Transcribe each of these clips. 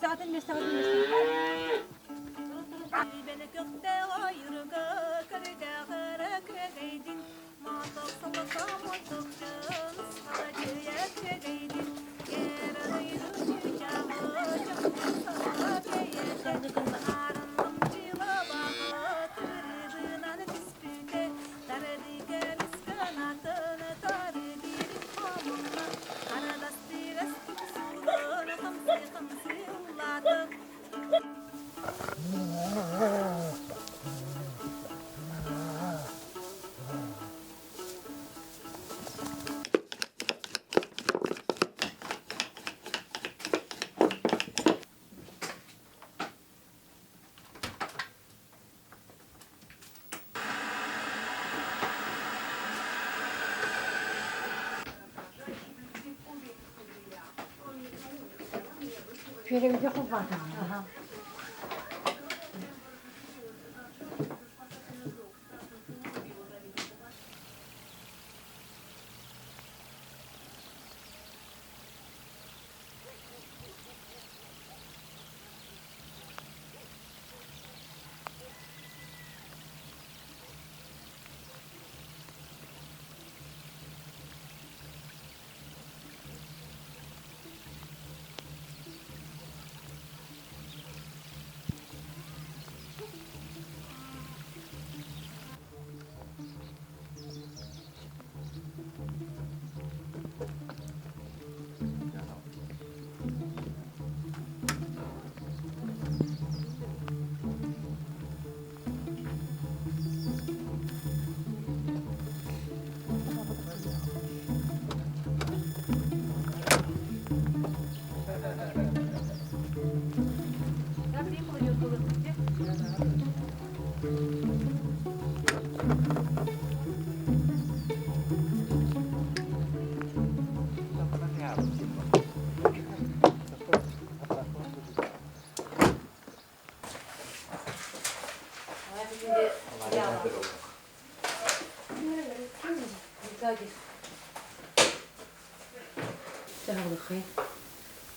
Миэстэҕитин, миэстэҕитин, миэстэҕитин. Күөрэбитэ холбоотоҕуна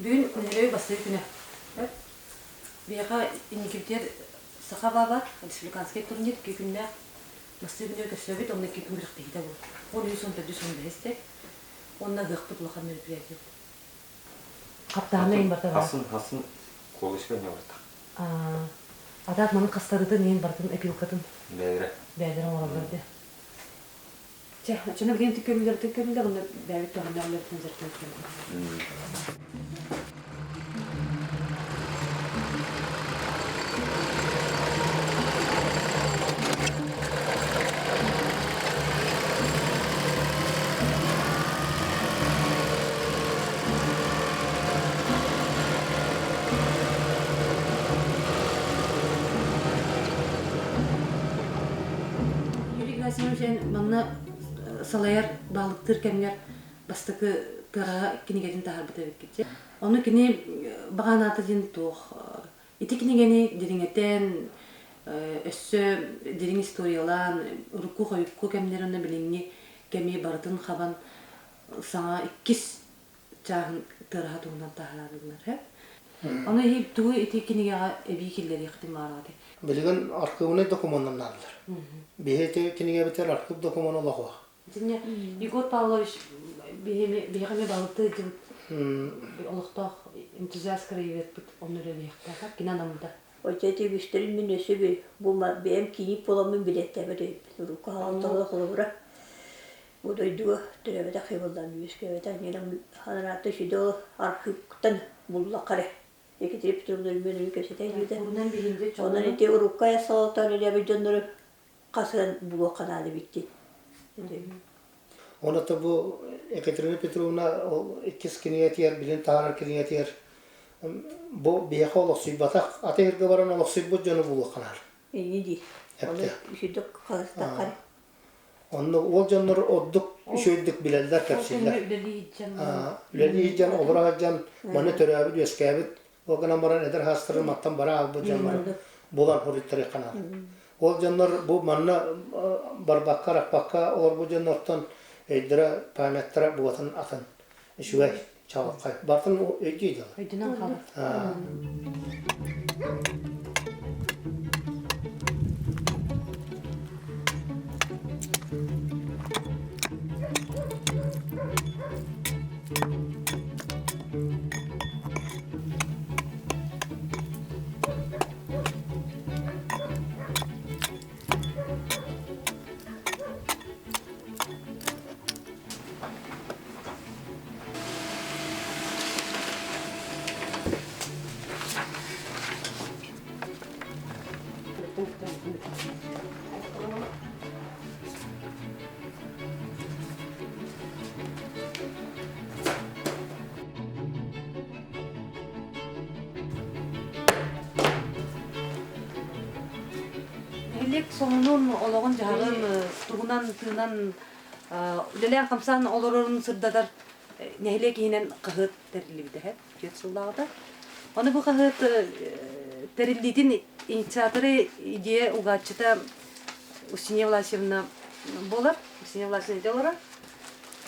Бүгүн Нөһүлүөй бастакы күнэ. Биһиэхэ инникибитигэр Саха баба республиканскай турнир икки күннээх бастакы күнүгэр көрсөбүт, онно икки күн күрэхтэһиитэ буолар. 13 14 15 сэ. Уонна ыһыахпыт улахан мероприятие. Хаптаһына иһин барыта бар. Хасын, хасын колышка не барта. А так манын хастарытын иһин барытын опилкатын Бэйэрэ. бэйэлэрэ оҥороллор дии. Чэ, оччоно билигин түк көрүүлэр түк көрүүлэр онно бэйэбит туһаннаах үлэбитин дьарыктанар. Юрий Герасимович манна салайар баалыктыыр кэмҥэр бастакы тыараһа кинигэтин таһаарбыта эбиккит. Ону кини баҕанаата диэн туох ити кинигэни дириҥэтэн өссө дириҥ историялаан урукку-хойукку кэмнэр уонна билиҥҥи кэми барытын хабан саҥа иккис чааһын тыараһа туһунан таһаарарыгынар һэ. Ону иһи тугу ити кинигэҕэ эбии киллэриэхтин баҕараҕытый? Билигин архыыбынай докумуоннар наадалар. Биһи ити кинигэбитигэр архыып докумуона олоҕуох. Итиннэ Егор Павлович биһиэхэ эмиэ балыктыы сылдьыбыт олохтоох энтузиаст краеведпыт онно үлэлиэхтээх кини анаммыта. Оччо ити үгүстэрин мин өссө бу бэйэм кийиит буоламмын билэттээбэт эбиппин. Урукку хаалталыы холобура бу дойдуга төрөөбөтөх киһи үөскээбэтэх ньирам ханараатта сүдэ ол архыыптан буллахха эрэ Екатерина Петровна Өлмөнү кэпсэтэ илиитэ. Онон ити урукку айа салалтаан үлээбит дьоннору хасыан булуохха наада эбиттин. Оны бу Екатерина Петровна ол иккис кинигэтигэр, билин таһаарар кинигэтигэр бу биһиэхэ олохсуйбатах, аты иргэ баран олохсуйбут дьону булуохха наада. Инни дии. Оны үсүдүк халыстаххар. Онно ол дьоннор ордук үчүгэйдик билэллэр, кэпсииллэр. Үлэлии сылдьан, олоро сылдьан, маны төрөөбүт, үөскээбит, ол гынан баран эдэр саастарын мантан бара аалбыт дьоннору булан суруйтарыахха наада. Ол дьоннор бу манна барбакка, арахпакка олорбут дьоннортон өйдөрө, памяттара буотун атын үчүгэй. Чаҕылхай. Бартын өйдүү дьалар. Өйдүнэн хаалар. Нэһилиэк сонунун, олоҕун-дьаһаҕын тугунан тыынан үлэлээн-хамсаан олорорун сырдатар нэһилиэк иһинэн хаһыат тэриллибитэ түөрт сыллааҕыта. Ону бу хаһыат тэриллиитин инициаторы идея угааччыта Устинья Власьевна буолар. Устинья Власьевна ити олорор.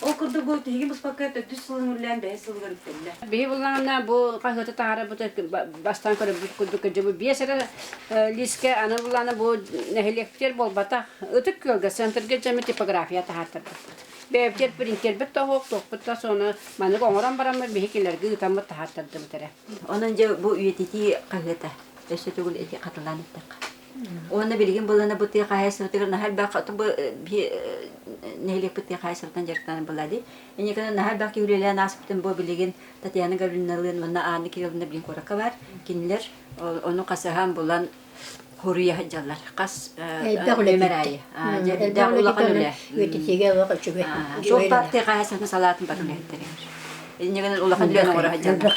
Ол курдук бу тиһигин быспакка төрдүс сылын үлэлээн бэһис сылыгар үктэннэ. Биһи буллаҕына бу хаһыаты таһаарарбыт бастаан көрөрбүт курдук дьэ бу биэс эрэ лиискэ аны буллаҕына бу нэһилиэкпитигэр буолбатах Ытык Күөлгэ центрга дьэми типография таһаартарбыппыт. Бэйэбитигэр принтербит да оһох, туохпут да соны маннык оҥорон бараммыт биһи кинилэргэ ыытаммыт таһаартардыбыт эрэ. Онон дьэ бу үйэтитии хаһыата өссө төгүл эти хатылаан эттэххэ. Уонна билигин былана бу тыа хаһаайыстыбатыгар наһаа элбэх бу нэһилиэкпит тыа хаһаайыстыбатынан дьарыктанар буолла дии. Инникини наһаа элбэх киһи үлэлээн ааспытын бу билигин Татьяна Гаврильевналыын уонна Анна Кирилловна билин куоракка баар. Кинилэр ону хасыһан булан хоруйа сылдьаллар. Хас Элбэх үлэ нүөмэр аайы. Элбэх улахан үлэ. Үйэтитиигэ олох үчүгэй. Суоппар тыа хаһаайыстыбатын салаатын бар үлэһиттэригэр. Иннигинэн улахан үлэни оҥоро сылдьаллар.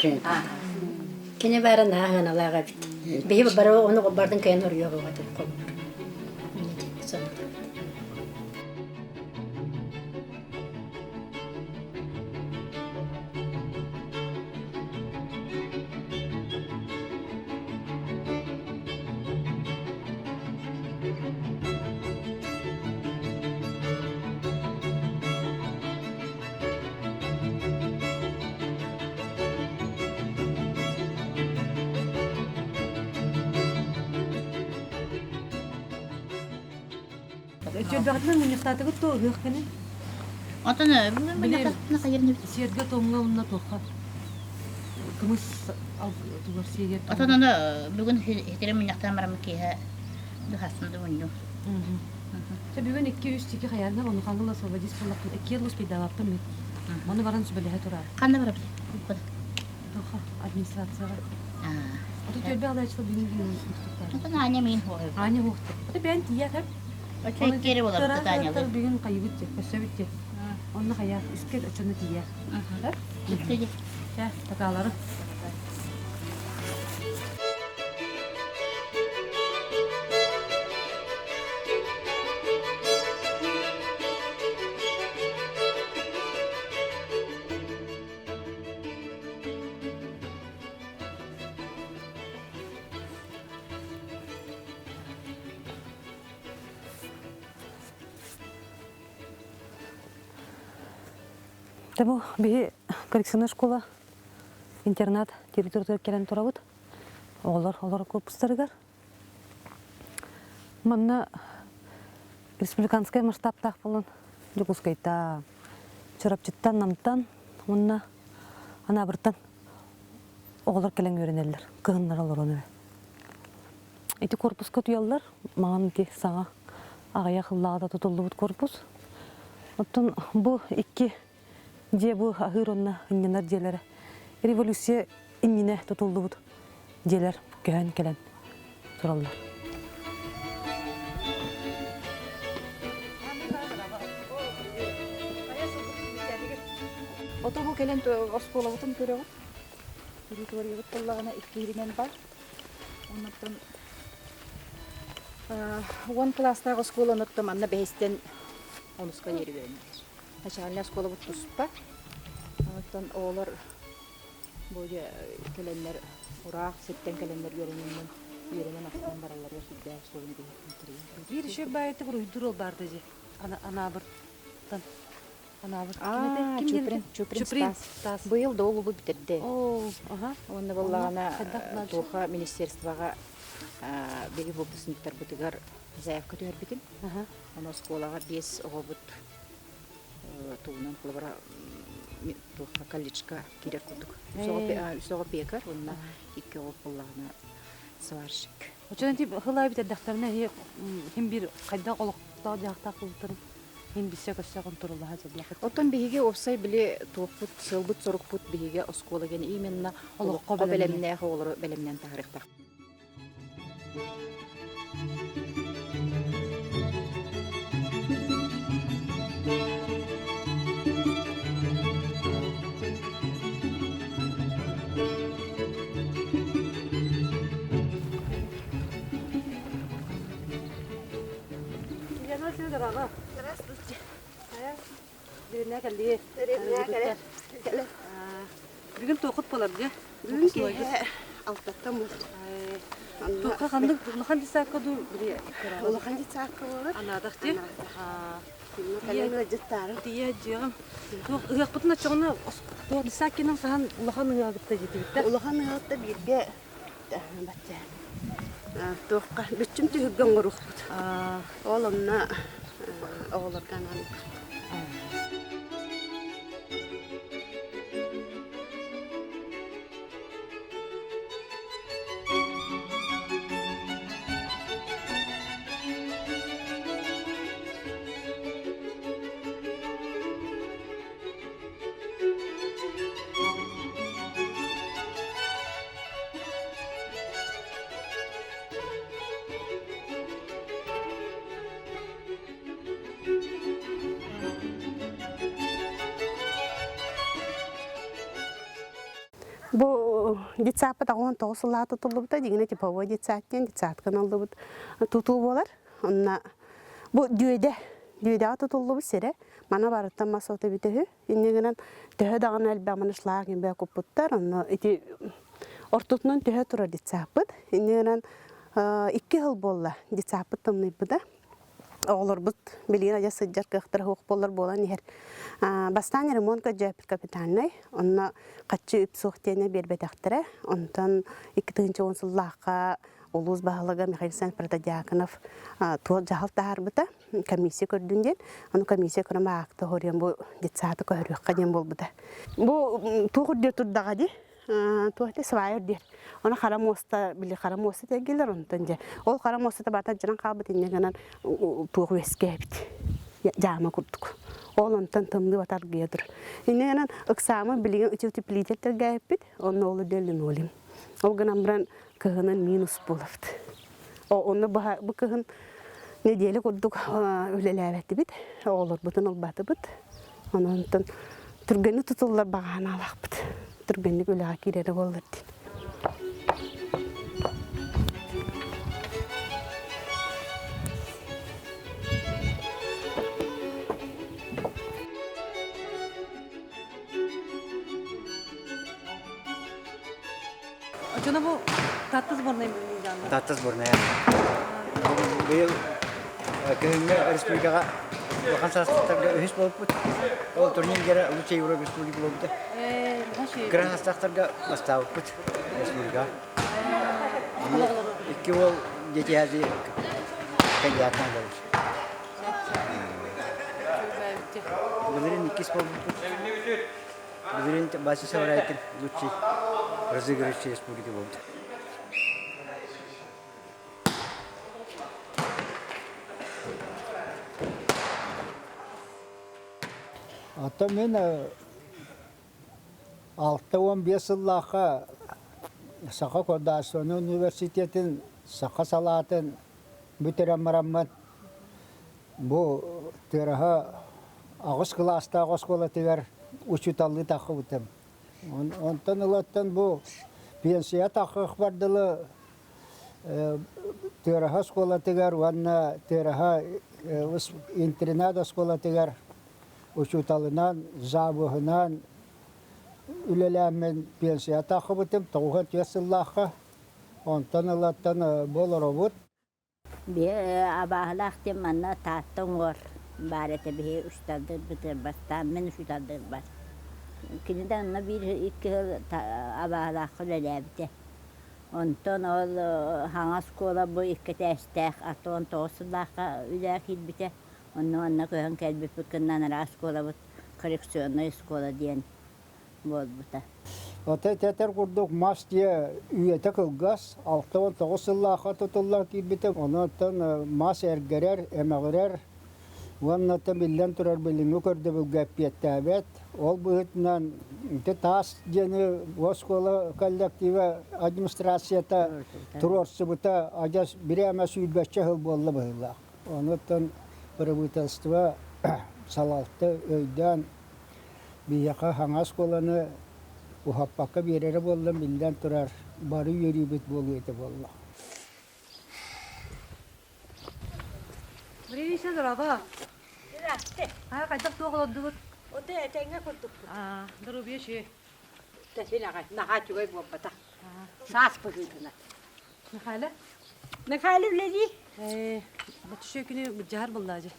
Кини баара наһаа сыаналаах эбит. Биһи бары ону бардын кыайан оруйуох этим холбуур. Түөлбэҕитинэн мунньахтаатыгыт дуо ыһыах кэнин? Отон бүгүн мунньахтаатына хайырныбыт. Сиэргэ-туомҥа уонна туохха кымыс тугар сиэгэр Отон ону бүгүн хитири мунньахтаан бараммыт киэһэ дыхасын да мунньу. Чэ бүгүн икки-үс тики хайаанна ону хангыл освободись буоллахпын иккиэн успейдаабаппын мин. Маны баран сүбэлэһэ тураар. Ханна барабыт? Туохха администрацияҕа. Ото түөлбэ алааччыла бүгүн мустуктар. Отон Аня мин хуоһу. Аня хуохтар. Ото бэйэн тиийэ Очо иккиэри болабыт Аня. Бүгүн хайыбыт же, көссөбүт же. Онно хайа искер очону тиийэ. Чэ, такаалары. Бу биһи коррекционная школа интернат территориятыгар кэлэн турабыт. Оҕолор олор корпустарыгар. Манна республиканскай масштабтаах буолан Дьокуускайтан, Чурапчыттан, Намтан уонна Анаабыртан оҕолор кэлэн үөрэнэллэр, кыһыннары олорон эрэ. Ити корпуска утуйаллар, маҥан ити саҥа аҕыйах ыллаҕа тутуллубут корпус. Оттон бу икки дьиэ бу аһыыр уонна ынньанар дьиэлэрэ революция иннинэ тутуллубут дьиэлэр көһөн кэлэн тураллар. Ото бу кэлэн оскуолабытын көрөҕүт. Территориябыт буоллаҕына иккиһинэн бар. Оннуттан уон кылаастаах оскуола онуттан манна бэһистэн онуска диэри үөрэнэллэр. Начальнай оскуолабыт туспа. Оттон оҕолор бу дьэ кэлэннэр ураах сиртэн кэлэннэр үөрэнэннэн үөрэнэн ахтан баралларыгар сүрдээх суолун биһиэхэ Биир үчүгэй баайытык уруһуйдуур ол баарда дии. Анаабыртан. Анаабыт. Аа, Ким Чуприн, Чуприн Чуприн Стас. Стас. Быйыл да ол бүтэрдэ. Оо, аха. Уонна Онно буоллаҕына хайдах дальше? туоха министерствоҕа биһиги выпускниктарбытыгар заявка түһэрбитим. Аха. Ону оскуолаҕа биэс оҕобут тугунан холобура туохха колледжка киирэр курдук. Үс оҕо пекарь уонна икки оҕо буоллаҕына сварщик. Очон тип хылай бүтэрдэхтэринэ хим бир хайдах олохтоох дьаһахтаах кулуттарын хим биссе көссө контроллаһа дьаблахыт. Оттон биһиги уопсай били туохпут, сыалбыт-сорукпут биһиги оскуола гэн именно Олоххо олоххо бэлэмнээх. бэлэмнээх оҕолору бэлэмнээн таһаарыахтаах. Ульяна Васильевна, дорога. Здравствуйте. Деревня кэлли. Деревня кэлэ. Кэлэ. Бүгүн туохут болар дьэ? Бүгүн киэһэ алтаттан буолар. Туохха ханнык улахан десакка дуу били Улахан детсадка буолар. Анаадах ти. Кэлэн ыалдьыттаары. Тиийэ дьиэҕим. Туох ыһыахпытын оччоҕуна туох десаккинан хаһан улахан ыһыаҕытта диэтибиттэр. Улахан ыһыахта бииргэ бачча туохха бүччүм түһүлгэ оҥоруохпут. Ол онно оҕолорго анаан Бу детсадпыт 19 сыллаах тутуллубута, дьиҥинэ типовой детсад диэн детсадка аналлыбыт тутуу буолар. Онно бу дүөдэ, дүөдэҕэ тутуллубут сирэ. Мана барыттан мас ото эбитэ үһү. Инньэ гынан төһө даҕаны элбэх маны шлаг имбэ куппуттар, онно ити ортотунан төһө турар детсадпыт. Инньэ гынан икки сыл буолла детсадпыт тымныйбыта. Оҕолорбут билигин адьас сылдьар кыахтара суох буоллар буолан иһэр. Бастаан ремонт көрдьөөппүт капитальнай, онно хаччы үп суох диэни биэрбэтэхтэрэ. Онтон 2010 сыллаахха улуус баһылыга Михаил Александрович Протодьяконов туох дьаһал таһаарбыта, комиссия көрдүн диэн. Ону комиссия көрөн акта хоруйан бу детсады көһөрүөххэ диэн буолбута. Бу туох үрдүө турдаҕа дии туох этэ свайер диир. Ону хара муоста били хара муоста тэлгилэр онтон дьэ ол хара муостата барыта дьанан хаалбыт инньэ гынан туох үөскээбит дьаама курдук. Ол онтон тымныы батаргыйа тур. Инньэ гынан ыксаамы билигин утеплитель тэлгээппит, онно ол үдэ линолеум. Ол гынан баран кыһынын минус буолабыт. Онно бу кыһын неделя курдук үлэлээбэтибит, оҕолорбутун ылбатыбыт. Онон түргэнник тутуллар баҕанаалаахпыт. Түргэнник үлэҕэ киирэрэ буоллар диэн. Очоно бу Татта сборная Татта сборная. Быйыл күһүҥҥү республикаҕа улахан саастаахтарга үһүс буолбут. Ол турниргара лучший игрок республики буолбута. Кыра саастаахтарга бастаабыппыт республикаҕа. Икки уол Дети Азии кандидатынан буолар. Былырыын иккис буолбуппут. Былырыын Вася Саврайкин лучший разыгрывающий республики буолбута. Оттон мин 65 сыллаахха Саха государственнай университетын саха салаатын бүтэрэн бараммын бу Тыараһа аҕыс кылаастаах оскуолатыгар учууталлыы таххыбытым. Онтон ылаттан бу пенсия таххыахпар дылы Тыараһа оскуолатыгар уонна Тыараһа интернат оскуолатыгар учууталынан, завуһунан үлэлээммин пенсия таххыбытым 94 сыллаахха. Онтон ылаттан бу олоробут. Абааһылаах диэн манна Таатта уҥуор. баар этэ биһи учууталдыырбытыгар бастаан мин учууталдыырбар. Кини да онно биир икки сыл абааһылаахха үлэлээбитэ. Онтон ол хаҥас оскуола бу икки этээстээх 69 сыллаахха үлэҕэ киирбитэ. Онно манна көһөн кэлбиппит кэннэ анараа оскуолабыт коррекционнай оскуола диэн буолбута. Отой тэтэр курдук мас дьиэ үйэтэ кылгас, 69 сыллаахха тутуллан киирбитэ. Онон мас эргэрэр, эмэҕирэр уонна биллэн турар билиҥҥи көрдөбүлгэ эппиэттээбэт. Ол быһыытынан ити таас диэни оскуола коллектива администрацията туруорсубута адьас бирээмэ сүүрбэччэ сыл буолла быһыылаах. Онуттан правительство салалта өйдөөн биһиэхэ саҥа оскуоланы уһаппакка биэрэрэ буолла биллэн турар бары үөрүүбүт буолуо этэ буолла. Мария здорово. Здравствуйте. А, хайдах туох олордугут? Оте этэҥҥэ курдукпут. А, здоровье үчүгэй. Тэсин аҕай, наһаа үчүгэй буолбатах. Саас быһыытынан. Михаила? Михаил үлэлии. Ээ, бачча күнү быдьаһар буллаа дьэ.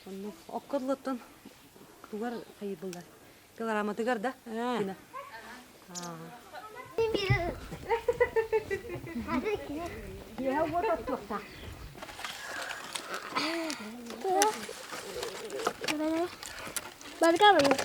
Онну окко ыллыттан тугар хайыр буллар. Килограмматыгар да? Кина. Киэһэ уот оттуохтаах. Барга барга.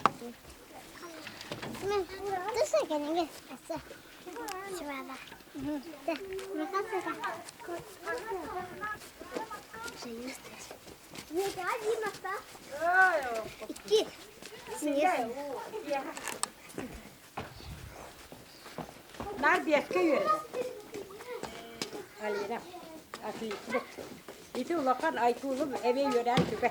Наар биэскэ үөрэнэр. Алина, отлично. Ити улахан Айтуулум эбиэ үөрээн түбэ.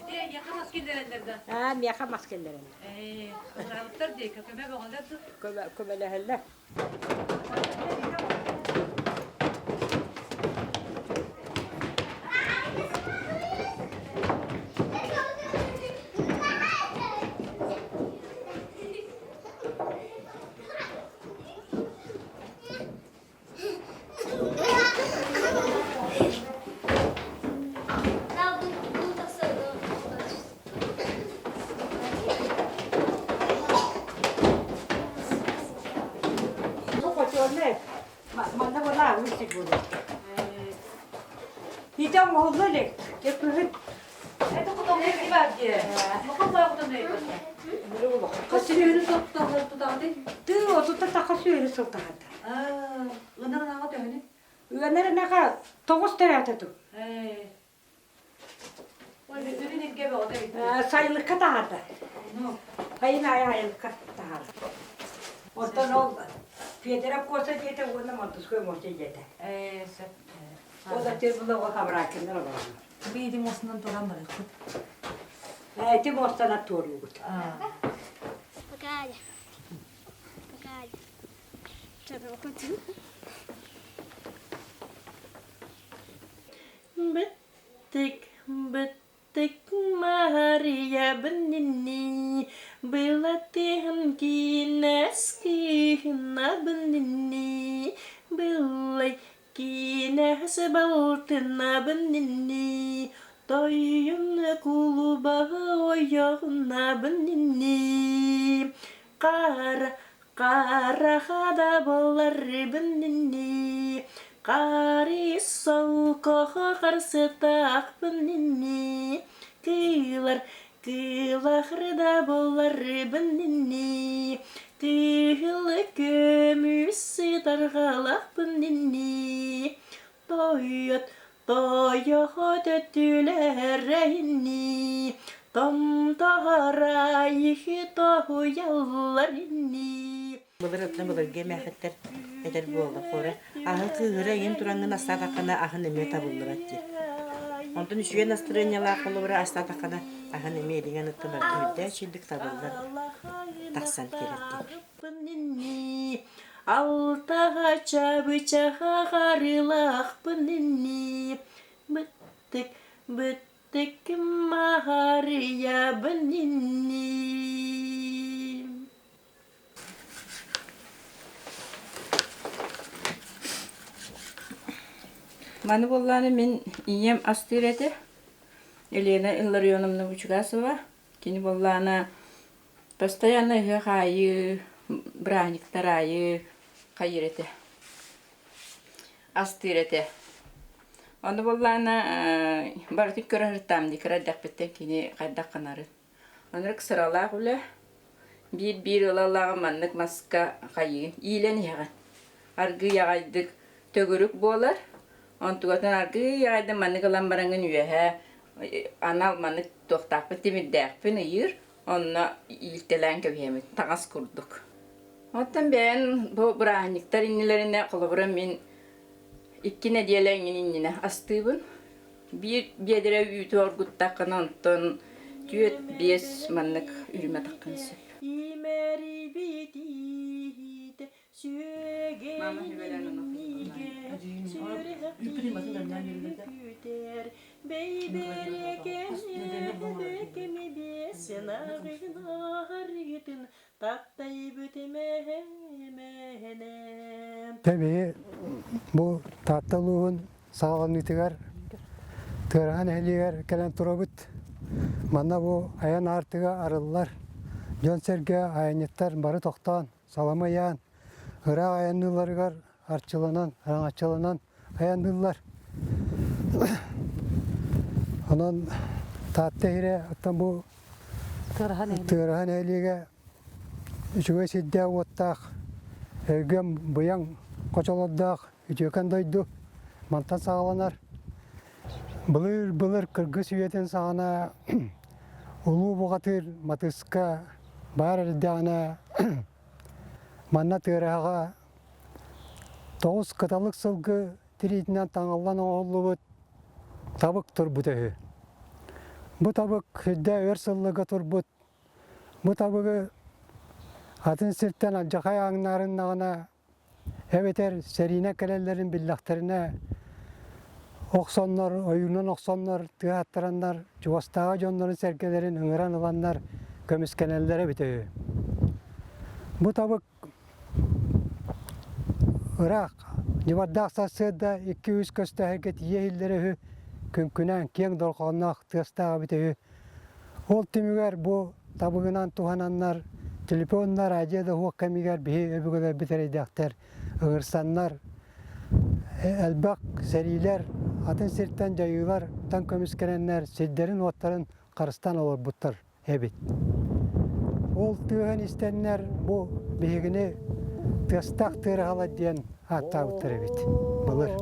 Миэхэ мас киллэрэллэр да? Аа, миэхэ мас киллэрэллэр. Ээ, ылраабыттар дии, көмө бөҕөлөр ду? Көмөлөһөллөр. Бу хочуолунай манна буолаа үс буолуо. Ити оҥоһулла илик. Кыһын Это хотон не бар дии. Мохол баа хотон Хас сүөһүнү тутаҕытый? Тыы отута таха сүөһү сылтаһата. Ыанар ынаҕа төһөнүй? Ыанар ынаҕа тоҕус төрөөтө ту. Сайылыкка таһаарда. Сайын аайы айылыкка таһаарда. Оттон ол Федоров Коса диэтэ уонна Монтуской Мостей диэтэ. Ол да тыл була ол Хабракиннар олороллор. Бииди муостанан туран барыахпыт. Эти муостанан туоруубут. Пока. Пока. Быттык, быттык Маарыйабын инни, Былатыһым киинэс кыыһынабын инни, Быллай киинэс балтынабын инни, Тойун кулуба ойоҕунабын инни, Хара Хараха да буоларбын инни, Хары солкоһо харсытаахпын инни, Кыылар кыылахыр да буоларбын инни, Кыһыл көмүс сытарҕалахпын инни, Тойот тойоһот өттүлэрэ инни, Томтоһорай тоһуйаллар инни. Былыр оттон былыргы эмээхиттэр этэр буолла хора аһы кыыһыра иҥин тураҥҥын астаатаххына аһын эмиэ табыллыбат диир. Онтон үчүгэй настырыанньалаах холобура астаатаххына аһын эмиэ илиҥэн ыттан барыта үрдээ үчүгдүк табыллар тахсан кэлэр диир. Алтаҕа чабычаха харылаахпын инни быттык быттык маһарыйабын инни Маны буоллаҕына мин ийэм астыыр этэ. Елена Илларионовна Бучугасова. Кини буоллаҕына постоянно ыһыах аайы, бырааһынньыктар аайы хайыыр этэ. Астыыр этэ. Ону буоллаҕына барытын көрө сырыттаҕым дии кыра эрдэхпиттэн кини хайдах гынарын. Оннук сыралаах үлэ. Биир-биир ыла-ылаҕын маннык маска хайыыгын, иилэн иһэҕин. Аргыый аҕайдык төгүрүк буолар. Онтугатын аргыый аҕайдык маннык ылан бараҥҥын үөһэ анал маннык туохтаахпын тимирдээхпин ыйыыр, онно иилтэлээн кэбиһэммит таҥас курдук. Оттон бэйэм бу бырааһынньыктар иннилэринэ холобура мин икки нэдиэлэ эҥин иннинэ астыыбын. Биир биэдэрэ үүтү оргуттаххына онтон түөрт биэс маннык үрүмэ таххын сөп. Тэбиһи бу Таатта улууһун саҕаланыытыгар Тыараһа нэһилиэгэр кэлэн турабыт. Манна бу айан аартыга арыллар. Дьон-сэргэ айанньыттар бары тохтоон, салама ыйаан, ыраах айанныылларыгар арчыланан, араҥаччыланан айанныыллар. Онон Таатта иһирэ оттон бу Тыараһа нэһилиэгэ үчүгэй сирдээх-уоттаах, өлгөм быйаҥ хочолордоох үтүөкэн дойду мантан саҕаланар. Былыр-былыр кыргыс үйэтин саҕана улуу бухатыыр Матыска баар эрдэҕинэ манна Тыараһаҕа тоҕус кыталык сылгы тириитинэн таҥыллан оҥоһуллубут табык турбута үһү. Бу табык сүрдээх өр сылларга турбут. Бу табыгы атын сиртэн алдьархай ааҥнаарыннаҕына эбэтэр сэриинэн кэлэллэрин биллэхтэринэ охсоннор, ойуунан охсоннор, тыа аттараннар, чугастааҕы дьоннорун сэргэлэрин ыҥыран ыланнар көмүскэнэллэрэ эбитэ үһү. Бу табык ыраах дьыбардаах сарсыарда икки-үс көстөөһүгэ тиийэ иһиллэрэ үһү, күҥкүнээн киэҥ дорҕоонноох тыастаах эбитэ үһү. Ол түмүгэр бу табыгынан туһананнар телефонна, радио да суох кэмигэр биһи өбүгэлэрбит эрэйдээхтэр ыҥырсаннар элбэх сэриилэр, атын сиртэн дьайыылартан көмүскэнэннэр сирдэрин-уоттарын харыстаан олорбуттар эбит. Ол тыаһын истэннэр бу биһигини тыастаах тыараһалар диэн ааттаабыттар эбит былыр.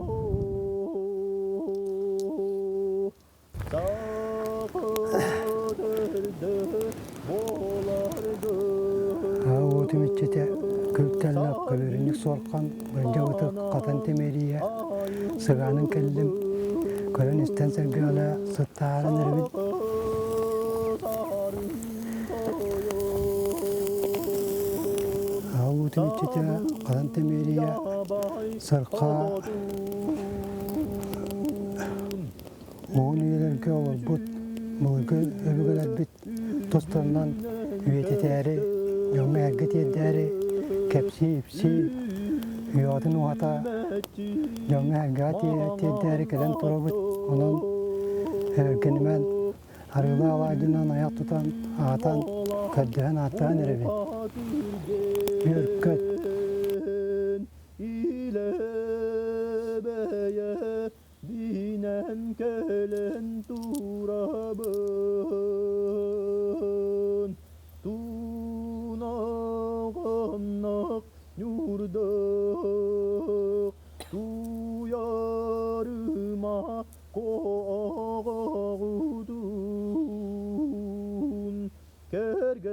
Уотум иччитэ күлтэллэх көбүөрүнньүк суорҕан бырдьабыты хатан тимирийэ сыгаанын кэллим көрөн истэн сэргэҕэлэ сыттааран эрэбин Уотум иччитэ хатан тимирийэ сарха Уһун үйэлэргэ олорбут былыргы өбүгэлэрбит тустарынан үйэтитээри, дьоҥҥо эргэ тиэрдээри кэпсии-ипсии, үйэҕитин уһата дьоҥҥо эргэҕэ тиэрдээри кэлэн турабыт. Онон эргинимэн арыылаах алаадьынан айах тутан, аһатан, көрдөһөн ааттаан эрэбин. Үөр-көт. Биинэн кэлэн турабын, Тунаҕаннах ньуурдах, Туйарыма коҕутун, Кэргэн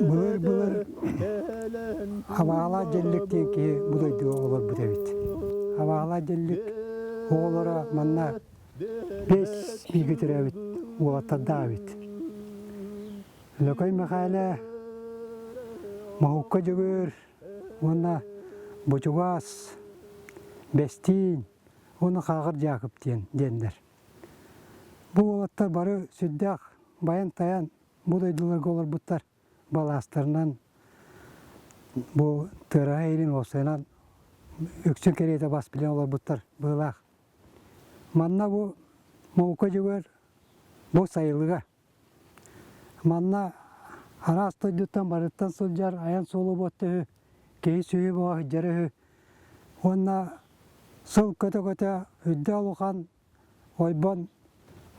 Былыр-былыр кэлэн Абаала Дьэллик диэн киһи бу дойдуга олорбут эбит. Абаала Дьэллик оҕолоро манна биэс бииргэ төрөөбүт уолаттардаах эбит. Лөкөй Мэхээлэ, Моһукка Дьөгүөр уонна Бочугаас, Бэстиин уонна Хааҕыр Дьаакып диэн диэннэр. Бу уолаттар бары сүрдээх байан-тайан бу дойдуларга олорбуттар балаастарынан бу Тыараһа иһин уопсайынан үксүн кэриэтэ бас билэн олорбуттар быһыылаах. Манна бу Муҥка Дьөгүөр бу сайылыга. Манна араас дойдуттан барыттан сылдьар айан суола буотта үһү, киһи сүөһү бөҕө сылдьара үһү. Уонна сыл көтө-көтө үрдэ улахан ойбон,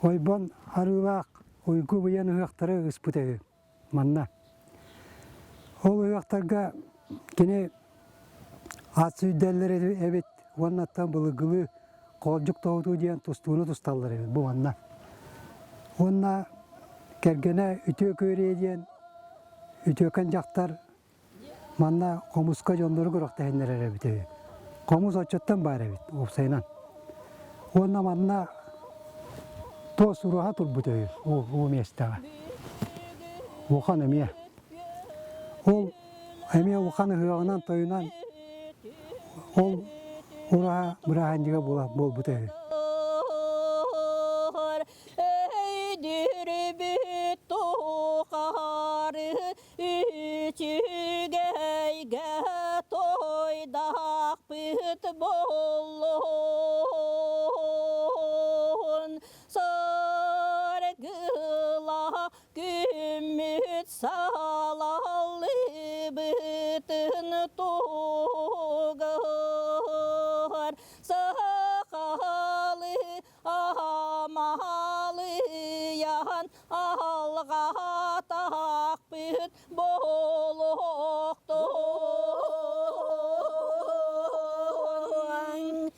ойбон арыылаах уйгу быйан ыһыахтары ыспыта үһү манна. Ол ыһыахтарга кини ат сүүрдэллэр эбит уонна былыргылыы хоолдьук тоһутуу диэн тустууну тусталлар эбит бу манна. Уонна кэргэнэ Үтүө Күөрүйэ диэн үтүөкэн дьахтар манна хомуска дьоннору күрэхтэһиннэрэр эбит үһү. Хомус оччоттон баар эбит уопсайынан. Уонна манна туос уруһа турбут үһү уу миэстэҕэ. Улахан эмиэ. Ол эмиэ улахан ыһыаҕынан тойунан ол ураһа бырааһынньыга буолбута үһү. Өйдүрбүт тухары үчүгэйгэ тойдахпыт буоллун саргыла Күммүт салаллыбытын тугар сахалы амалыйан алҕатахпыт буолуохтун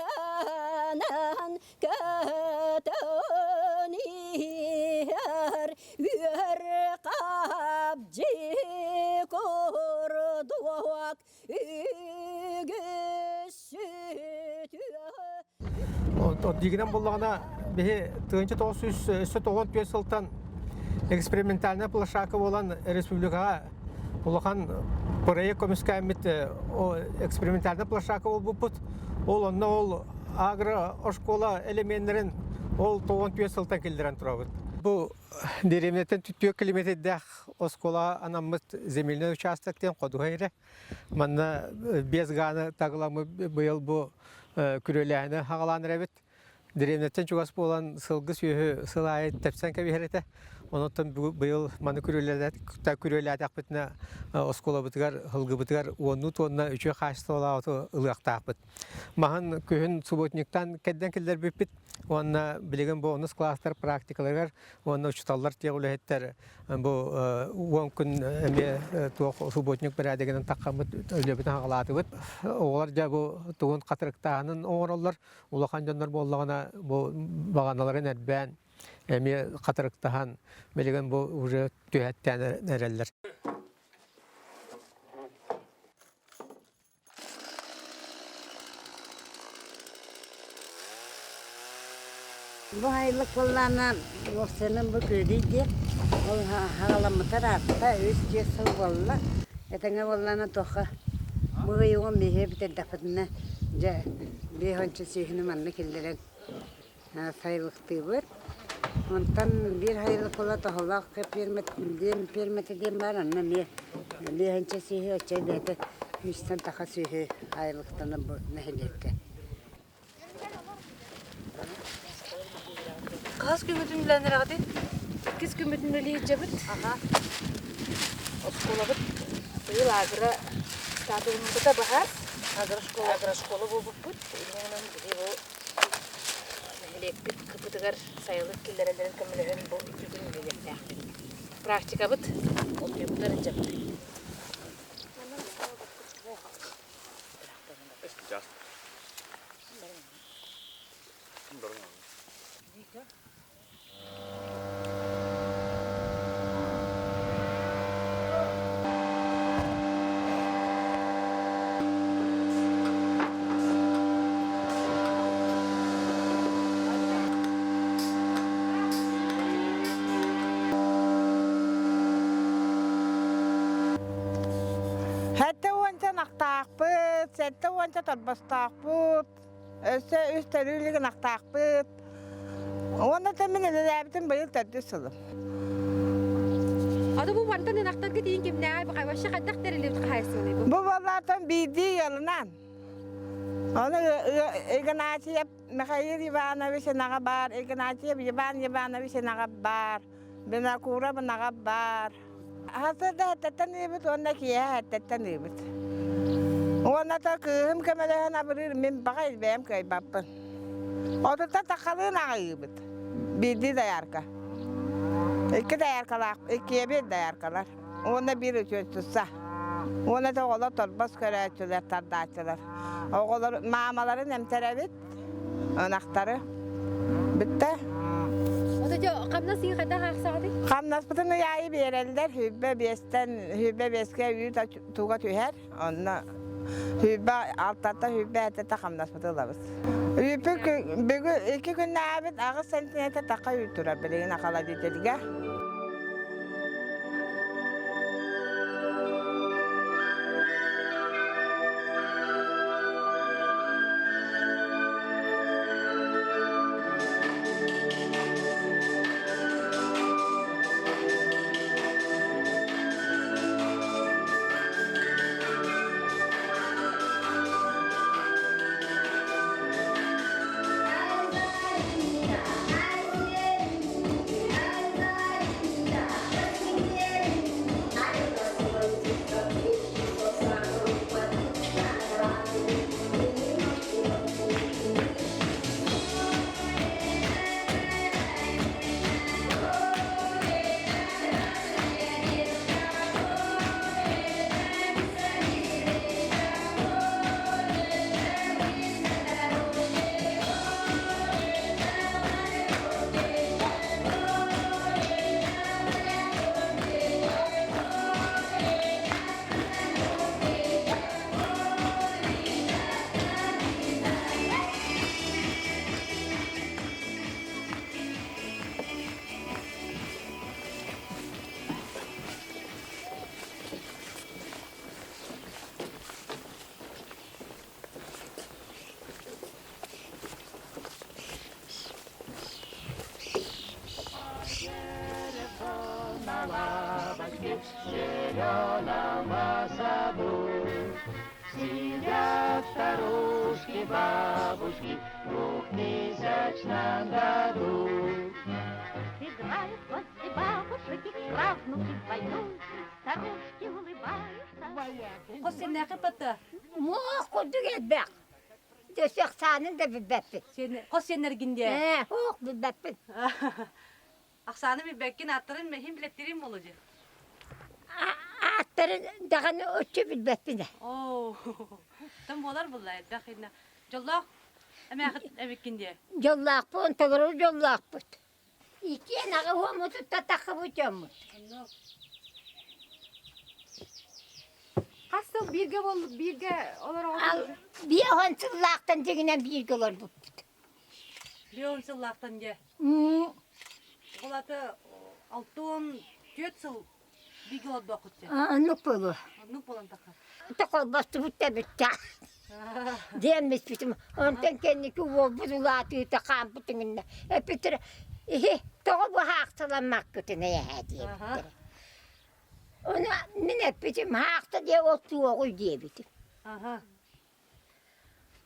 үөнэн Көтөн иһэр үөр хабдьы курдук үгүс Диигинэн буллаҕына биһи 1994 сылтан экспериментальная площадка буолан республикаҕа улахан проект көмүскээммит экспериментальная площадка буолбуппут. Ол онно ол агро-оскуола элеменнэрин ол 94 сылтан киллэрэн турабыт. Бу дэриэбинэттэн 4 километрдээх оскуола анаммыт земельный участок диэн ходуһа ирэ. Манна 5 гааны тагыламмыт быйыл бу күрүөлээһини хаҕалаан эрэбит. Дэриэбинэттэн чугас буолан сылгы сүөһү сыл аайы тэпсэн кэбиһэр этэ. Онон быйыл маны күрүөлээтэхпитинэ оскуолабытыгар, сылгыбытыгар уоннуу туонна үчүгэй хаачыстыбалаах оту ылыахтаахпыт. Маһын күһүн субботниктан кэрдэн киллэрбиппит уонна билигин бу онус класстар практикаларыгар уонна учууталлар тиэх үлэһиттэр бу уон күн эмиэ туох субботник бэрээдэгинэн таххаммыт үлэбитин хаҕалаатыбыт. Оҕолор дьэ бу тугун хатырыктааһынын оҥороллор. Улахан дьоннор буоллаҕына бу баҕаналарын эрбээн эмиэ хатырыктаһан билигин бу уже түһэттээн эрэллэр. Бу айылык буоллаана уопсайынан бу күөлүй диэн ол хараламмыта ыраатта үс түөрт сыл буолла. Этэҥҥэ буоллаана туохха бу ый уон биэһи бүтэрдэхпитинэ дьэ биэс уонча сүөһүнү манна киллэрэн сайылыктыыбыт. Онтон биир сайылык буола Тоһолоох диэн пиэрмэтэ диэн баар, онно эмиэ биэһинчэ сүөһү, оччо бэйэтэ үстэн таха сүөһү айылыктанар бу нэһилиэккэ. Хас күммүтүн үлэлээн эрэҕитий? Иккис күммүтүн үлэлии сылдьабыт. Оскуолабыт быйыл агро статуһуммута баһаар. Агрошкола. Агрошкола буолбуппут. Иннинэн биһи бу нэһилиэкпит кыпытыгар сайылык киллэрэллэрин көмөлөһөн бу икки күн үлэлиэхтээхпит. Практикабыт отуйбутар ынчаппыт. Сэттэ уонча ынахтаахпыт, сэттэ уонча торбостоохпут, өссө үс төрүү илик ынахтаахпыт. Уонна мин үлэлээбитим быйыл төрдүс сылым. Ото бу мантан ынахтарга тиийин кимнээҕи вообще хайдах тэриллибит хаһаайыстыбаный бу? Бу буоллаатан биирдии ыалынан. Ону Игнатьев Михаил Иванович ынаҕа баар, Игнатьев Иван Иванович ынаҕа баар, Винокуров ынаҕа баар. Сарсыарда эрдэттэн ыыбыт уонна киэһэ эрдэттэн ыыбыт. Уонна то кыыһым көмөлөһөн абырыыр мин баҕа илбэйэм кыайбаппын. Отуттан таххалыын аҕай ыыбыт. Биирдии доярка. Икки дояркалаах, иккиэ биир дояркалар. Уонна биир үтүөтүсса. Уонна да оҕолор торбос көрөөччүлэр, тардааччылар. Оҕолор маамаларын эмтэрэбит, ынахтары. Бүттэ. Ото хамнас иин хайдах аахсаҕытый? Хамнаспытын ый аайы биэрэллэр. Сүүрбэ биэстэн 25-кэ үүт туга түһэр. Онно сүүрбэ алтата, сүүрбэ этэтэ хамнаспыты ылабыт. Үүппүт бүгүн икки күннээбит 8 сантиметр таха үүт турар билигин холодильнига. Сидят старушки, бабушки, двухтысячном году. Играют возле бабушек их правнуки в войну, старушки улыбаются. Хос сеннээхи пата. Муох курдук элбэх. Өссө ахсаанын да билбэппит. Хос сеннергин диэ. Ээ, ох билбэппин. Ахсааны билбэккин ааттарын мэһин билэттерин болу дьи. Ааттарын даҕаны оччо билбэппин ээ. Оо, тон буолар булла элбэх инна. Дьоллоох эмээхит эбиккин диэ. Дьоллоохпун, толору дьоллоохпут. Иккиэн аҕа уоммутутта таххыбыт дьоммут. Хас сыл бииргэ бол бииргэ олороҕут? Биэһон сыллаахтан дьиҥинэн бииргэ олорбуппут. Биэһон сыллаахтан дьэ. Ол аты алтон түөрт сыл бииргэ олордооххут дьэ. Оннук буолуо. Оннук буолан тахха. Холбостубут да бүттэ. Диэммиспитим. Онтон кэнники уолбут улаатыыта хаампыт иҥиннэ. Эппиттэрэ, иһи, тоҕо бу хаахталаммаккытын эйэһээ диэбиттэрэ. Ону мин эппитим, хаахта диэ ол туоҕуй диэбитим.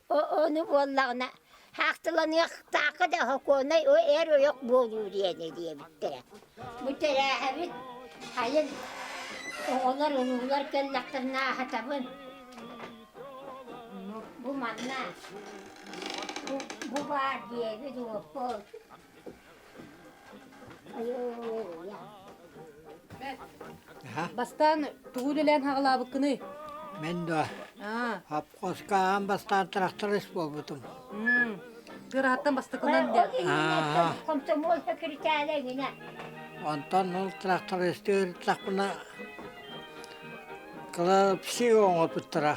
Ону буоллаҕына, хаахталаныахтаахха да сокуоннай эр ойох буолуу диэни диэбиттэрэ. Бу тэрээһэбит хайын оҕолор, уруулар кэллэхтэринэ аһатабын. Бу манна бу, бу баар диэбит уоппут. Бастаан тугу үлэлээн хаҕалаабыккыный? Мен да хопхоска аан бастаан тракторист буолбутум. Тыараһаттан бастакынан дэ. Комсомол секретаря гинэ. Онтон ол трактористыыр тахпына кылапси оҥорбуттара.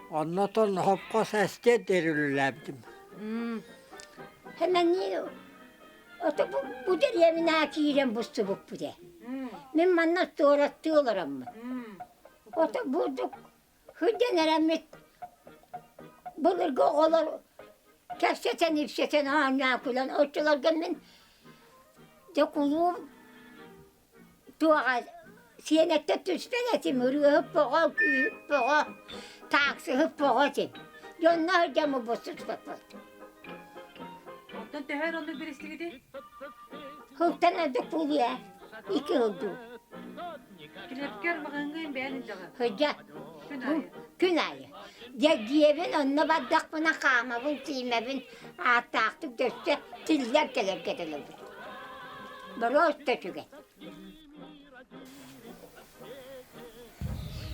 Оннотон хопхос эстиэт диэри үлэлээбитим. Хэмэниир ото бу, бу дэриэбинэҕэ киирэн бустубуппут ээ. Мин манна туораттыы олороммун. Ото бурдук сылдьан эрэммит былыргы оҕолор кэпсэтэн ипсэтэн оонньоон күлэн оччолорго мин дьэ кулуум. Туоҕа сиэнэттэн түспэт этим, ырыаһыт боҕо, күүһүт боҕо, тааксыһыт боҕо этим. Дьонно сылдьаммыт бу сыспаппыт. Оттон төһө өр оннук билистигитий? Сылтан ордук буолуо икки сыл дуу. Килэпкэр маҕаһыыҥҥа бэйэн илдьэҕин? Сылдьа. Күн аайы. Дьэ дьиэбин онно бардахпына хаамабын, сиимэбин ааттаахтык дөссө тиллэр кэлэргэ дылыбын. Боруоста үчүгэй.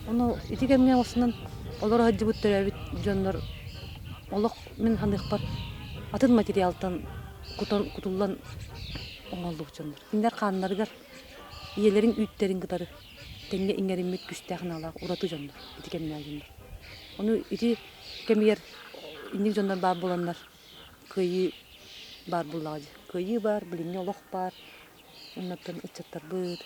Ону ити кэмҥэ оҕусунан олоро сылдьыбыт төрөөбүт дьоннор олох мин саныахпар атын материалтан кутан кутуллан оҥоһуллубут дьоннор. Кинилэр хааннарыгар ийэлэрин үүттэрин кытары тэҥҥэ иҥэриммит күүстээх наалаах ураты дьоннор ити кэмнээх дьоннор. Ону ити кэмигэр инник дьоннор баар буоланнар кыайыы баар буоллаҕа дии. Кыайыы баар, билиҥҥи олох баар. Оннуттан ыччаттарбыт,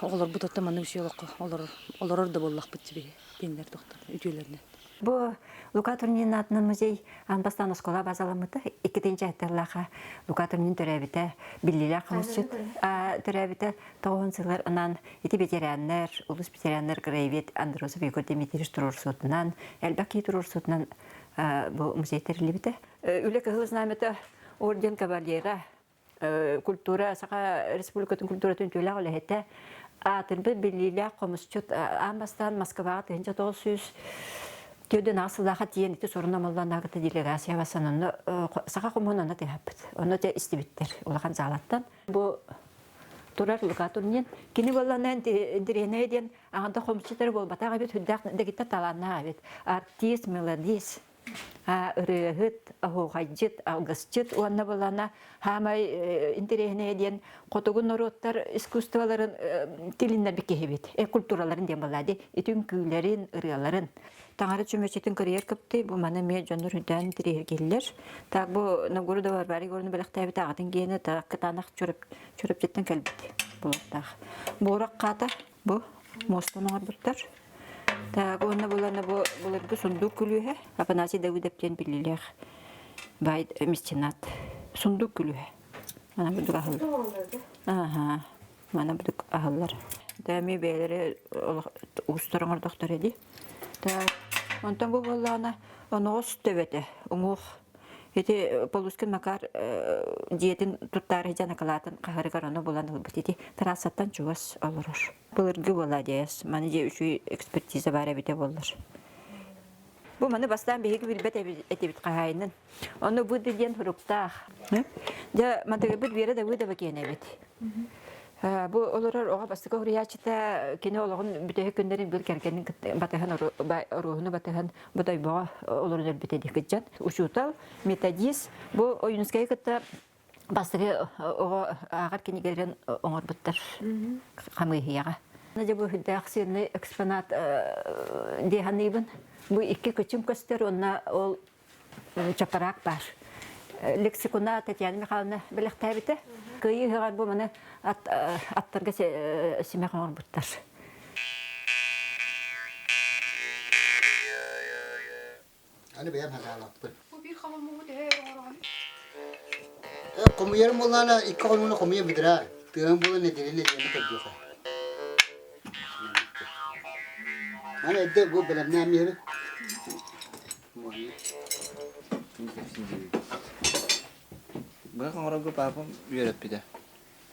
оҕолорбут оттон маннык үчүгэй олоххо олорор, олорор да буоллахпыт дии кинилэр тохтор үтүөлэринэн. Бу Лука Турнин аатынан музей аан бастаан оскуола базаламмыта. Иккитинчи аттылаха Лука Турнин төрөөбүтэ, биллиилээх хомусчут төрөөбүтэ тоҕуһун сылар ынан ити ветераннар, улус ветераннар краевед Андросов Егор Дмитриевич туруорсуутунан, элбэх киһи туруорсуутунан бу музей тэриллибитэ. Үлэ кыһыл знамята орден кавалера, культура, Саха Республикатын культуратын үтүөлээх үлэһитэ, аатырбыт биллиилээх хомусчут аан бастаан Москваҕа 1904 сыллаахха тиийэн ити сурун омоллоон делегация бассан онно саха хомуһун онно тыаһаппыт. Онно те истибиттэр улахан заалаттан. Бу турар Лука Турнин кини буоллана интэриэһинэй диэн аҕанда хомусчуттар буолбатах эбит үрдээх дэгиттэр талааннаах эбит. Артист, мелодист ырыаһыт, оһуохайдьыт, алгысчыт уонна булана хаамай интэриэһинэйэ диэн хотугу норуоттар искусстволарын тилиннэрбит киһибит, культураларын диэн буолла дии, ити үҥкүүлэрин, ырыаларын. Таҥара чүмэчитин кырыйар кыптый, бу маны эмиэ дьоннор үрдээн интэриэһиргииллэр. Так бу Новгородова Варвара Егоровна бэлэхтээбит аҕатын гиэнэ так кытаанах Чурапчыттан кэлбит буолуохтаах. Буорах хаата Бу муостан оҥорбуттар. Так, уонна булана бу былыргы сундук күлүүһэ Афанасий Давыдов диэн биллилээх баай меценат. Сундук күлүүһэ. Мана бурдук аһыллар. Аха. Мана бурдук аһыллар. Да эми бэйэлэри уустар оҥордохтор эди. Так, онтон бу буоллаҕына оноҕос төбөтө, уҥуох Ити Полускин Макар дьиэтин туттаары сылдьан акылаатын хаһарыгар ону булан ылбыт. Ити трассаттан чугас олорор. Былыргы буолаа Маны дьиэ үчүгэй экспертиза баар эбитэ буоллар. Бу маны бастаан биһиги билбэт этибит хаһаайынын. Ону бу диэн суруктаах. Дьэ, мантыгырбыт Вера Давыдова киэнэ эбит. Бу олорор оҕо бастакы уһуйааччыта кини олоҕун бүтэһик күннэрин бил кэргэнин батыһан оруоһуну батыһан Бодойбоҕо олорон өлбүтэ дии кыдьан. Учуутал, методист бу Ойуунускайы кытта бастакы оҕо ааҕар кинигэлэрин оҥорбуттар хамыыһыйаҕа. Дьэ бу үрдээх сыаннай экспонат дии саныыбын. Бу икки кычым көстөр уонна ол чапараак баар. Лексикона Татьяна Михайловна бэлэхтээбитэ. Кыайыы ыһыаҕар бу маны аттарга симэх оҥорбуттар. Аны бэйэм хадаалаппын. Бу биир хомуммут эһэ оҥороҕун. Хомуйарым буоллаҕына икки хонууну хомуйа бүтэрээр. Тыаһым буолан нэдиэлэ нэдиэлэни көрдүөхэ. Аны эрдэ бу бэлэмнээн биэрэбин. Быһах оҥорорго папам үөрэппитэ.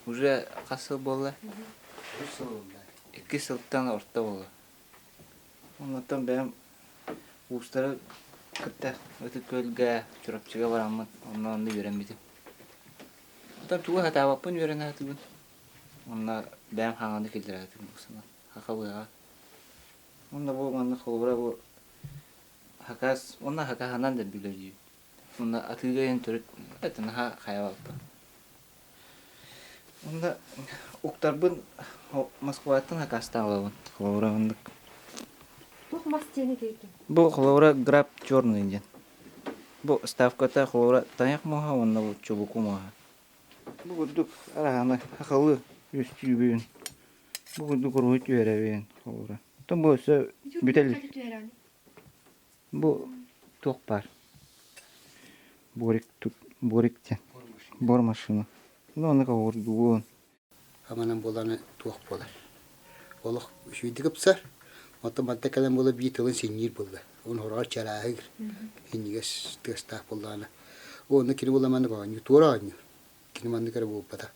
Уже хас сыл буолла? Икки сылтан орто буолла. Оннуттан бэйэм уустары кытта Ытык Күөлгэ, Чурапчыга бараммын, онно онно үөрэммитим. Оттон тугу сатаабаппын үөрэнэ сатыыбын. Онно бэйэм хаҥаны киллэрэ сатыыбын бу Саха быһаҕа. Онно бу маннык холобура бу хакас уонна хакаһынан да үлэлиибин. Уонна атыыга иһин төрүт это наһаа хайабаппын. Уонна уктарбын Москваттан хакастаан ылабын. Холобура оннук. Туох мас диэн этийдин? Бу холобура граб черный диэн. Бу ставката холобура тайах муоһа уонна бу чубуку муоһа. Бу курдук арааны хахалы үстүүбүн. Бу курдук уруһуй түһэрэбин холобура. Оттон бу өссө бүтэл. Бу туох баар? Борик тут Борик диэн. Бор машина. Ну, оннук оҕурдугун. Аманан буолан туох буолар. Олох үчүгэйдик ыпсар. Оттон манта кэлэн буола биир тылын синньиир буолла. Оны хороҕор чарааһыыр. Синньигэс тыастаах буоллаҕына. Онно кини буолла маннык оонньуу, туора оонньуур. Кини маннык эрэ буолбата.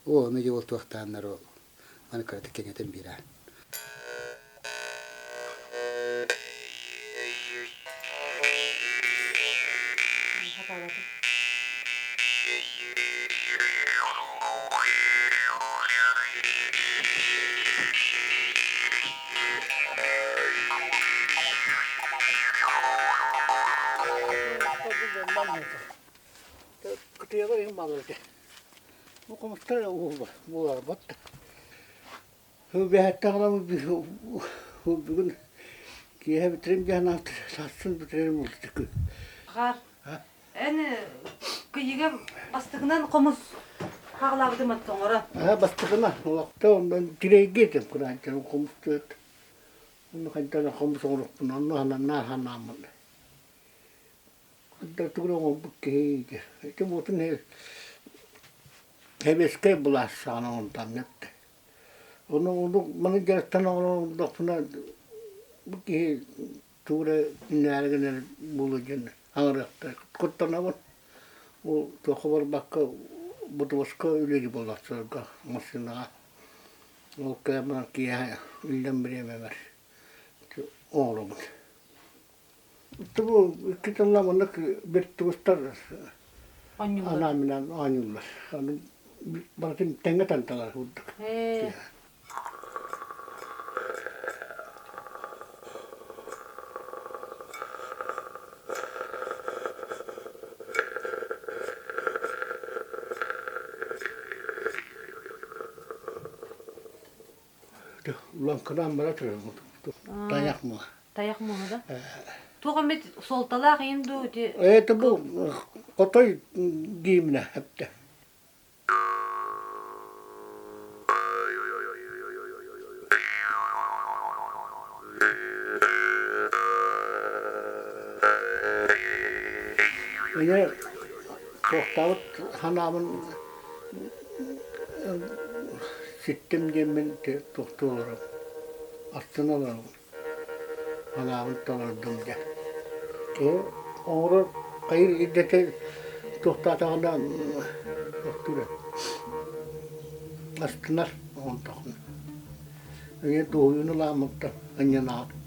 Ону дьэ ол туохтааннар ол маны кыратык кэҥэтэн биэрээр. Кытыйаҕа иһин бааллар этэ. Бу хомустар буоларбат. Бүгүн киэһэ бүтэрим диэн сарсын бүтэрим буолтук. Хаар, эн кыйыга бастакынан хомус хаҕалаабытым оттоҥоро. Аа бастакынан олохто онон тирэйгэ этим кыраанчан хомус түөт. Онно хайдах хомус оҥоруохпун онно хананнаа ханааммын. Хайдах тугу оҥорбут киһи ити буотун Сэбиэскэй былаас саҕана онтон Ону ону маны дьарыктан оҥордохпуна бу киһи тугу эрэ иннээри гынар буолуо диэн аҥарыахтара куттанабын. Ол туохха барбакка бодуоска үлэлии буоллахтарга массыынаҕа. Ол кэлэн баран киэһэ иллэҥ бириэмэбэр оҥоробун. Бу икки тылла маннык бэрт тубустар анаан-минээн оонньууллар. Аны барытын тэҥҥэ танталар курдук. Лаҥкынаан бара турар тайах муоһа. Тайах муоһа да? Туох эмит суолталаах иһин дуу ити? Это бу хотой гимнэ эптэ. Эйэ туохтаабыт ханаабын Ситтим диэммин туохтуу олоробун, астына олоробун, санаабын толордум дьэ. Киһи оҥорор хайыр идэтэ туохтаатаҕына туохтуур астынар оҥордоххуна. Эмиэ дуоһуйууну ылааммыттан ынньанаҕын.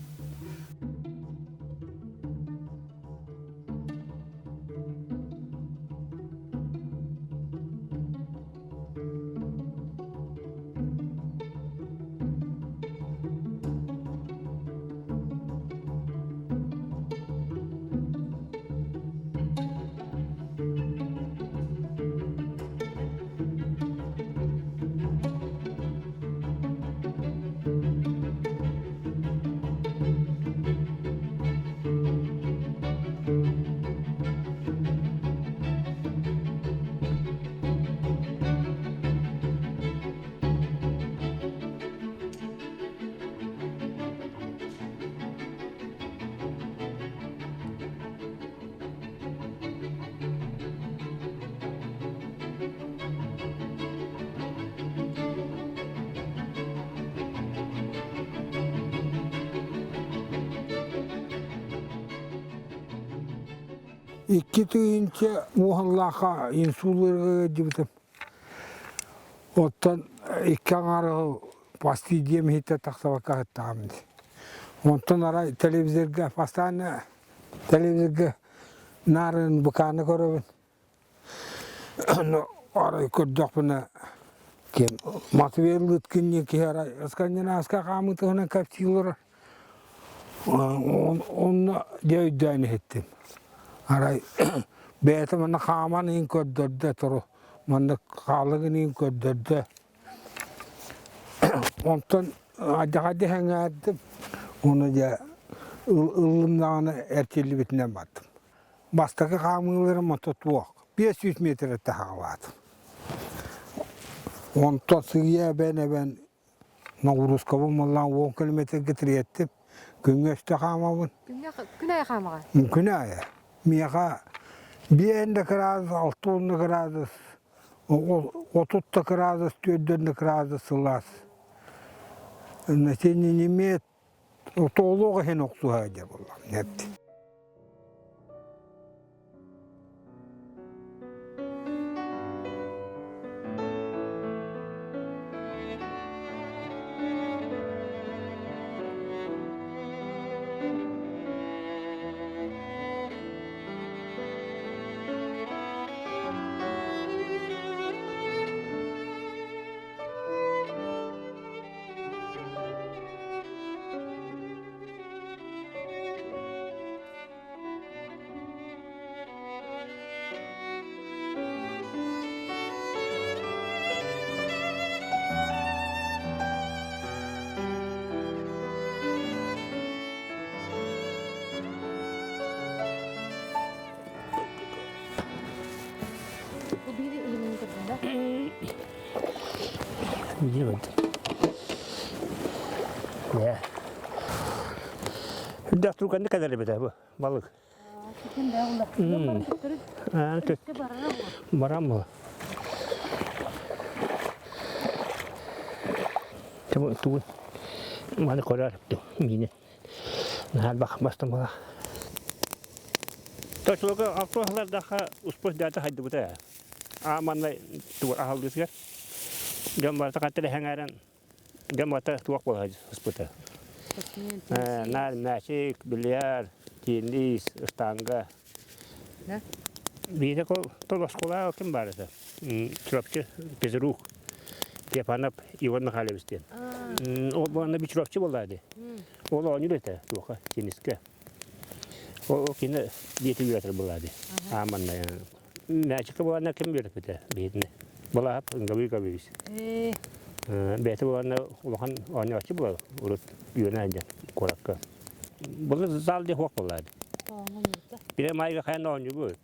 Икки тыһыынча муоһаллаахха инсулларга ыалдьыбытым. Оттон икки аҥаар пасти диэм иһиттэн тахсыбакка сыттаҕым дии. Онтон арай телевизорга постоянно телевизорга наар быкааны көрөбүн. Арай көрдөхпүнэ ким Матвей Лыткин диэн киһи арай Скандинавскай хаамыытынан кэпсии олорор. Онно дьэ өйдөөн иһиттим. Арай бэйэтэ манна хааман иһин көрдөрдө туру маннык хаалыгын иһин көрдөрдө. Онтон адьаҕа дэһэҥээрдим. Ону дьэ ыллым даҕаны эрчиллибитинэн бардым. Бастакы хаамыыларым ото туох, 500 метрэ таһаҕалаатым. Онтон сыыйа эбэн-эбэн Ноҕуруускабын маллаан уон километрга тириэртим. Күҥҥэ үстэ хаамабын. Күҥҥэ күн аайы хаамаҕын? Күн аайы. Миэхэ биэһин да градус, алта уон да градус. Отут да кыраадыс, түөрдэн да кыраадыс сылаас. Син имеет отоолуох иһин охсуһа дьэ буолла. Билбэт. Ээ. Үрдээх туруканны кэлэр эбит бу балык. Барам бу. Тугун маны көрөр миини. Наһаа бах бастан була. Точулуга автобуслардаха успуос дата хайдыбыта. А манна тугар аһалдысыгар. Дьон барыта хаттар эһэҥээрэн дьон барыта туох буола ыспыта. Наар мээчик, бильярд, теннис, штанга. Биирэ тол оскуола ким баар этэ? Чурапчы Пезрук Степанов Иван Михайлович диэн. Ол буоланна би Чурапчы буолла ди. Ол оонньуур этэ туоха теннискэ. Ол кини диэти үөрэтэр буолла ди. Ааманна мээчиккэ буоланна ким үөрэппитэ биһитини. Балаһап Гаврил Гаврилович. Бэйэтэ буоланна улахан оонньооччу буолар урут үөрэнэ сылдьан куоракка. Былыр зал диэн суох буолла Бile майга хайан оонньуубут.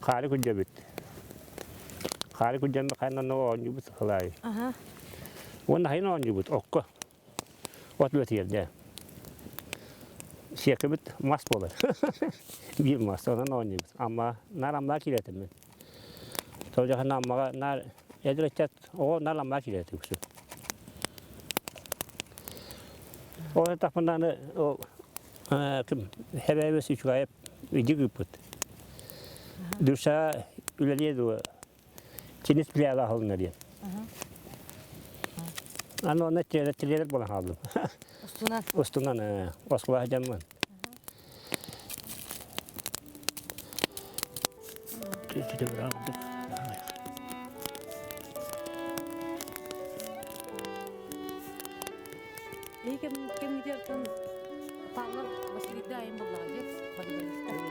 Хаары күлдьэбит. Хаары күлдьэммит хайан оонньуубут сылаайы. Уонна хайан оонньуубут окко. От үлэтигэр дэ. Сиэкэбит мас буолар. Биир мас, онон оонньуубут. Амма, наар аммаа киирэтим мин. Тоҕо аммаҕа наар эдэр ыччат оҕо наар аммаа киирэтим үксүн. Ол тахпындааны ол ким хэбээбис үчүгэйэп идик ыыппыт. Душа үлэлиэ дуо теннис пляла аһылынна диэн. Аны онно тренер буолан хааллым. Устунан? Устунан, оскуола сылдьаммын. Эһи кэм кэмҥититтэн Павлов Василийда айым буллаҕа дьэ волейболистар.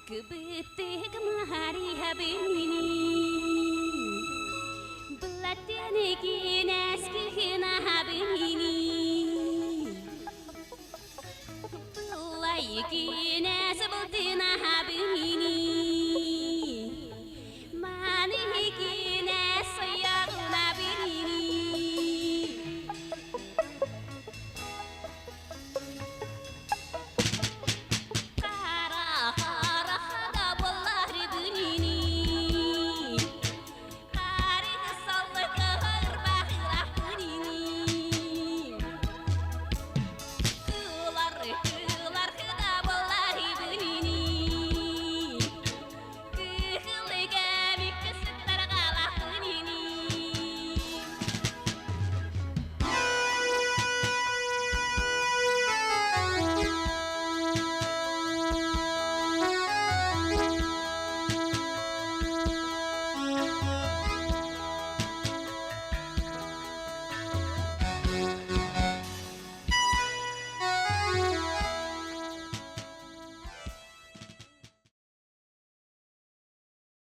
Кыбытык Мария.